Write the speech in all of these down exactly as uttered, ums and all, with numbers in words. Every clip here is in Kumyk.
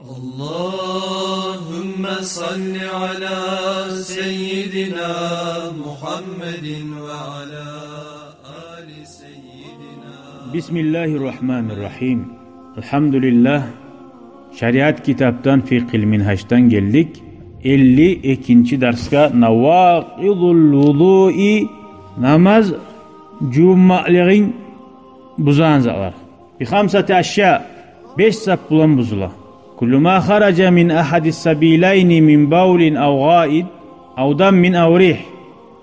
اللهم صل على سيدنا محمد وعلى آل سيدنا. بسم الله الرحمن الرحيم. الحمد لله. Шариат китапдан, Фикъгьил Мингьаждан гелдик. Элли экинчи дарсгъа, навакъидул вудуи, намаз жувунмакълыгъын бузагъан затлар. بخمسة أشياء, беш зат булан бузула. كل ما خرج من أحد السبيلين من بول أو غائط أو دم أو ريح.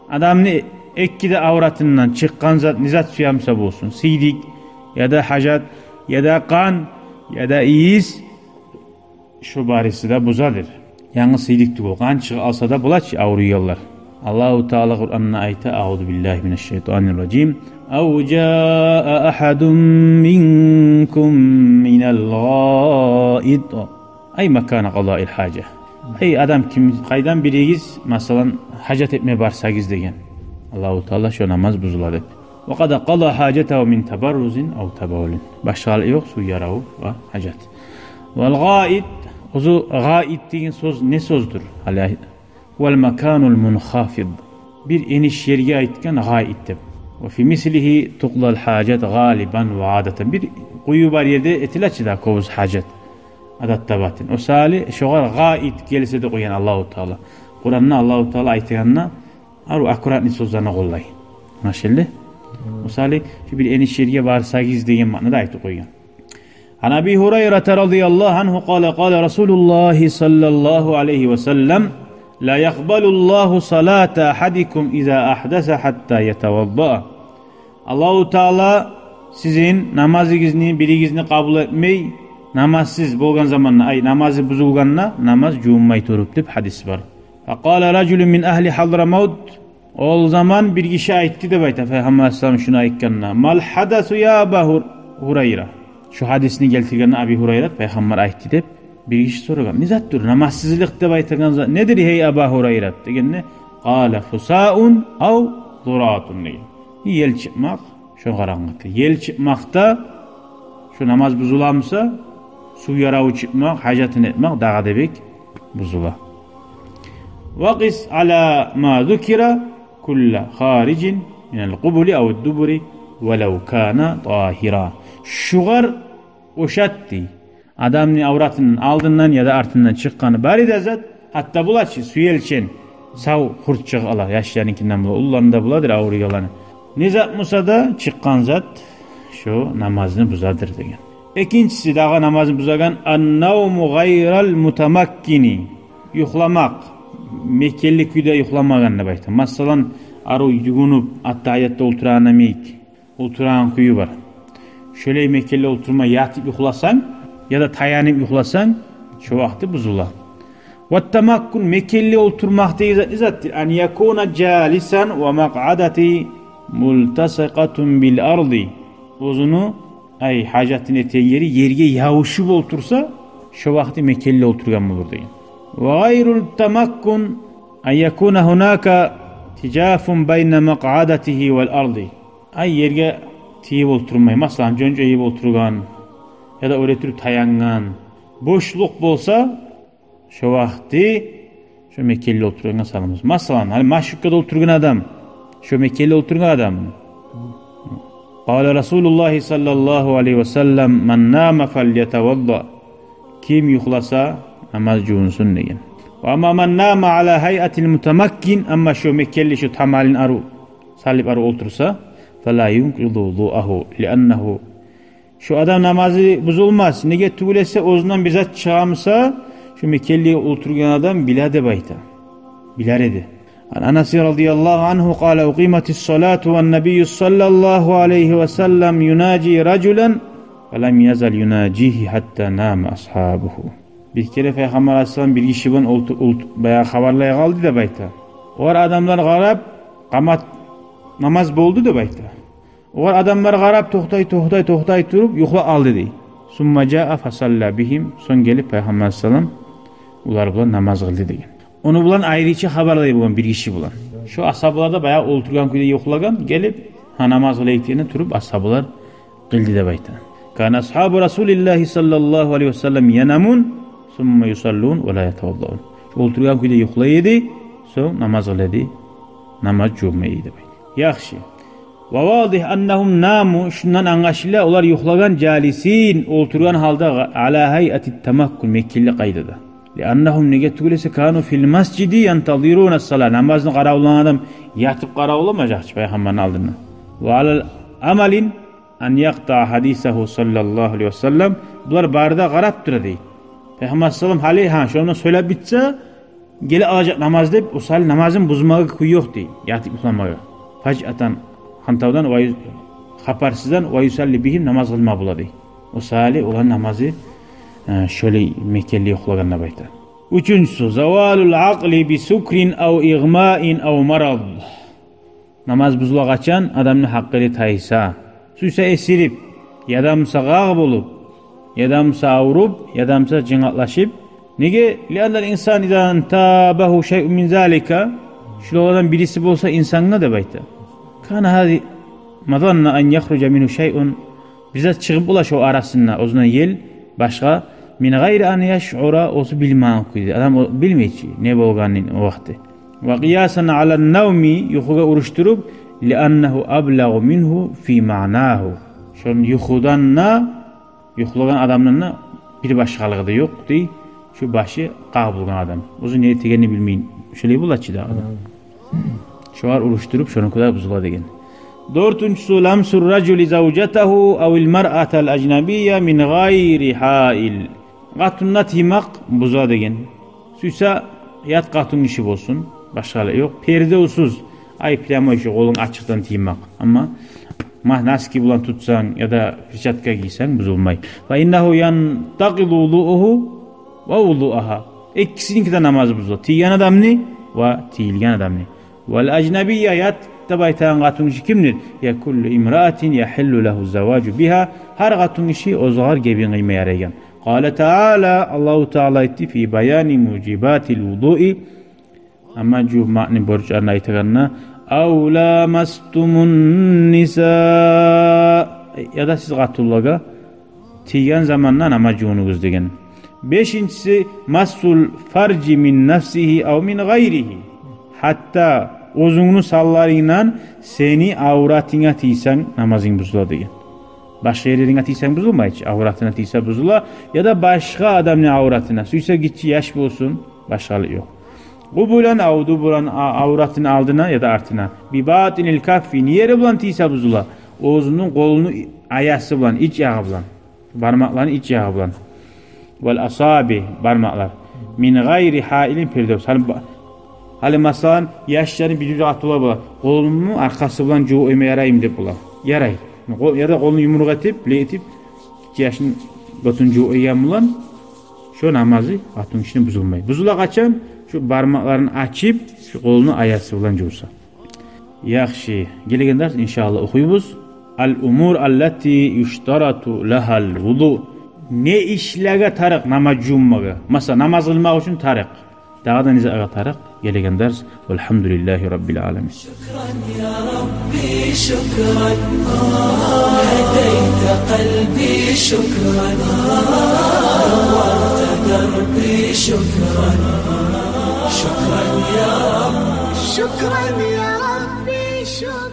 Адамны эки де авратындан чыкъгъан зат, не зат сюе буса болсун, сийдик, яда гьажат, яда къан, яда ийис, шо бариси де бузадыр. Янгыз сийдик тюгюл, къан чыгъып къалса да бола чы авруйгъанлар. Аллагьу Таала Къуранда айта: أعوذ بالله من الشيطان الرجيم. أو جاء أحد منكم من الغائط. أي مكان قضاء الحاجة. Эй адам, ким, къайдан биригиз, масала, гьажат этме барсагъыз деген. Аллагьу Таала шо намаз бузула деп. وقد قضى حاجته من تبرز أو تبول. Башгъалыкъ ёкъ, сув яраву ва гьажат. والغائط, оьзю гъаит деген сёз не сёздюр? Гьали, والمكان المنخفض. Бир эниш ерге айтгъан гъаит деп. وفي مثله تقضى الحاجة غالبا وعادة. Бир къую бар ерде этиле чи да кёбюсю гьажат. Адатда батын. О саялы шогъар гъаит гелсе де къойгъан Аллагьу Таала. Къуранда Аллагьу Таала айтагъанда арив, аккуратный сёзлени къоллай. Машалла. Мисалы, шу бир эниш ерге барсагъыз деген маънада айтып къойгъан. عن أبي هريرة رضي الله عنه قال: قال رسول الله صلى الله عليه وسلم: لا يقبل الله صلاة أحدكم إذا أحدث حتى يتوضأ. Аллагьу Таала сизин намазыгъызны, биригизни къабул этмей, намазсыз болгъан заманда, ай, намазы бузулгъанда, намаз жувунмай туруп, деп гьадис бар. فقال رجل من أهل حضرموت. Ол заман бир гиши айтды деп айта, Пайхаммар алайгьиссалам шуну айтгъанда: ما الحدث يا أبا هر-، هريرة؟ Шу гьадисни гелтиргенде Аби Гьурайрат, Пайхаммар айтды деп, бир гиши сорагъан: не затдыр намазсызлыкъ деп айтагъан зат, недир, гьей Аба Гьурайрат? Дегенде, قال: فساء أو ضراط, деген. Ел чыкъмакъ, шо къарангылыкъда. Ел чыкъмакъда, шо намаз бузула буса, сув яраву чыкъмакъ, гьажатын этмек дагъы да бек бузула. وقس على ما ذكر كل خارج من القبل أو الدبر ولو كان طاهرا. Шугъар ошат, дей. Адамны авратындан алдындан яда артындан чыкъгъаны бары да зат, гьатта бола чы сюелчен, сав хурт чыгъып къала, яшларыныкинден бола, уллуланы да боладыр, авруйгъанланы. Не зат буса да чыкъгъан зат шо намазны бузадыр деген. Экинчиси дагъы намазны бузагъан: النوم غير المتمكن. Юхламакъ, мекенли кюйде юхламагъан деп айта. Масала, арив ювунуп, аттагьиятда олтурагъан йимик олтурагъан кюю бар. Шолай мекенли олтурмай, ятып юхласанг яда таянып юхласанг, шо вакъти бузула. والتمكن, мекенли олтурмакъ деген зат не затдыр? أن يكون جالسا ومقعدته ملتصقة بالأرض. Оьзюню, ай, гьажатын этеген ери ерге ябушуп олтурса, шо вакъти мекенли олтургъан болур деген. وغير التمكن أن يكون هناك تجاف بين مقعدته والأرض. Ай, ерге тийип олтурмай, масала, жёнжейип олтургъан яда оьре туруп таянгъан бошлукъ болса, шо вакъти шо мекенли олтургъангъа саналмас. Масала, гьали маршруткада олтургъан адам, шо мекенли олтургъан адам. قال رسول الله صلى الله عليه وسلم: من نام فليتوضأ. Ким юхласа, намаз жувунсун деген. وأما من نام على هيئة المتمكن, амма шо мекенли, шо тамалын арив салып арив олтурса, فلا ينقض وضوءه لأنه, шо адам намазы бузулмас. Неге тюгюл эсе, оьзюнден бир зат чыгъа буса, шо мекенли олтургъан адам биле деп айта. Билер эди. عن أنس رضي الله عنه قال: أقيمت الصلاة والنبي صلى الله عليه وسلم يناجي رجلا فلم يزل يناجيه حتى نام أصحابه. Бир керен Пайхаммар алайгьиссалам бир гиши булан олту-, олту-, баягъы хабарлай къалды деп айта. Олар, адамлар къарап, къамат намаз болду деп айта. Олар, адамлар къарап, токътай, токътай, токътай туруп, юхлап къалды дей. ثم جاء فصلى بهم. Сонг гелип Пайхаммар алайгьиссалам олар булан намаз къылды деген. Ону булан айрыча хабарлай болгъан бир гиши булан. Шо асгьабалар да баягъы олтургъан кюйде юхлагъан, гелип, гьа, намаз къылайыкъ дегенде туруп, асгьабалар къылды деп айта. كان أصحاب رسول الله صلى الله عليه وسلم ينامون ثم يصلون ولا يتوضؤون. Олтургъан кюйде юхлай эди, сонг намаз къыла эди, намаз жувунмай эди деп айта. Яхшы. وواضح أنهم ناموا, шундан англашыла, олар юхлагъан جالسين, олтургъан гьалда, على هيئة التمكن, мекенли къайдада. لأنهم, неге тюгюл эсе, كانوا في المسجد ينتظرون الصلاة, намазны къаравуллагъан адам ятып къаравулламажакъ чы Пайхаммарны алдында. وعلى أمل أن يقطع حديثه صلى الله عليه وسلم, булар бары да къарап тура дей. Пайхаммар саллаллагьу алайгьи ва саллам гьали, гьа, шону сёйлеп битсе, геле алажакъ намаз деп, о саялы намазын бузмагъа кюй ёкъ дей, ятып юхламагъа. فجأة, хантавдан, ва ю-, хабарсыздан, ويصلي بهم, намаз къылма бола дей. О саялы оланы намазы, э, шолай мекенли юхлагъан деп айта. Уьчюнчюсю, زوال العقل بسكر أو إغماء أو مرض. Намаз бузула къачан адамны гьакъылы тайса, сюйсе эсирип, яда буса къагъ болуп, яда буса авруп, яда буса жынгакълашып. Неге? لأن الإنسان إذا انتابه شيء من ذلك, шулардан бириси болса инсангъа деп айта, كان هذه مظنة أن يخرج منه شيء, бир зат чыгъып бола шо арасында, оьзюнден ел башгъа, من غير أن يشعر, оьзю билмеген кюйде. Адам о билмей чи не болгъанын о вакъти. وقياسا على النوم, юхугъа урушдуруп, لأنه أبلغ منه في معناه. Шону юхудан да, юхлагъан адамдан да бир башгъалыгъы да ёкъ дей, шу башы къагъ болгъан адам. Оьзю не этегенин билмей, шолай бола чы дагъы да. Шогъар урушдуруп, шонуки де бузула деген. Дёртюнчюсю, لمس الرجل زوجته أو المرأة الأجنبية من غير حائل. Къатынына тиймек буза деген. Сюйсе ят къатынгиши болсун, башгъалыгъы ёкъ. Пердевсюз, ай, прямой шу къолунг ачыкъдан тиймек. Амма ма-, носки булан тутсанг яда перчатка гийсенг, бузулмай. فإنه ينتقض وضوءه ووضوءها. Экисиники де намазы бузула. Тийген адамны ва тийилген адамны. والأجنبية, ят деп айтагъан къатынгиши кимдир? هي كل امرأة يحل له الزواج بها. Гьар къатынгиши оьзюгер гебин къыйма ярайгъан. قال تعالى, Аллагьу Таала айтды, في بيان موجبات الوضوء, намаз жувунмакъны борчларын айтагъанда, أو لامستم النساء, яда сиз къатынлагъа тийген заманда намаз жувунугъуз деген. Бешинчиси, مس الفرج من نفسه أو من غيره. Гьатта оьзюнгню санларынгдан сени авратынга тийсенг, намазынг бузула деген. Башгъа ерлеринге тийсенг бузулмай чы, авратына тийсе бузула, яда башгъа адамны авратына, сюйсе гиччи яш болсун, башгъалыгъы ёкъ. قبلا أو دبرا, а-, авратыны алдына яда артына. بباطن الكف, не ери булан тийсе бузула? Оьзюню къолуну аясы булан, ич ягъы булан. Бармакъланы ич ягъы булан. والأصابع, бармакълар. من غير حائل, пердевсюз. Гьали ба-, гьали масала, яшланы бир-бир къатынлар бола, къолумну аркъасы булан жувуп къойма яраймы деп бола. Ярай. Къо-, яда къолуну юмурукъ этип, булай этип, яшны гётюн жувуп къойгъан булан, шо намазы къатынгишини бузулмай. Бузула къачан? Шо бармакъларын ачып, шо къолуну аясы булан жувса. Яхшы, гелеген дарс, иншааллагь, охуйбуз. الأمور التي يشترط لها الوضوء. Не ишлеге тарыкъ намаз жувунмагъа? Масала, намаз къылмакъ учун тарыкъ. Дагъы да не затлагъа тарыкъ? Гелеген дарс. والحمد لله رب العالمين. شكرا يا ربي، شكرا. هديت قلبي، شكرا. نورت دربي، شكرا. شكرا يا رب. شكرا يا ربي، شكرا.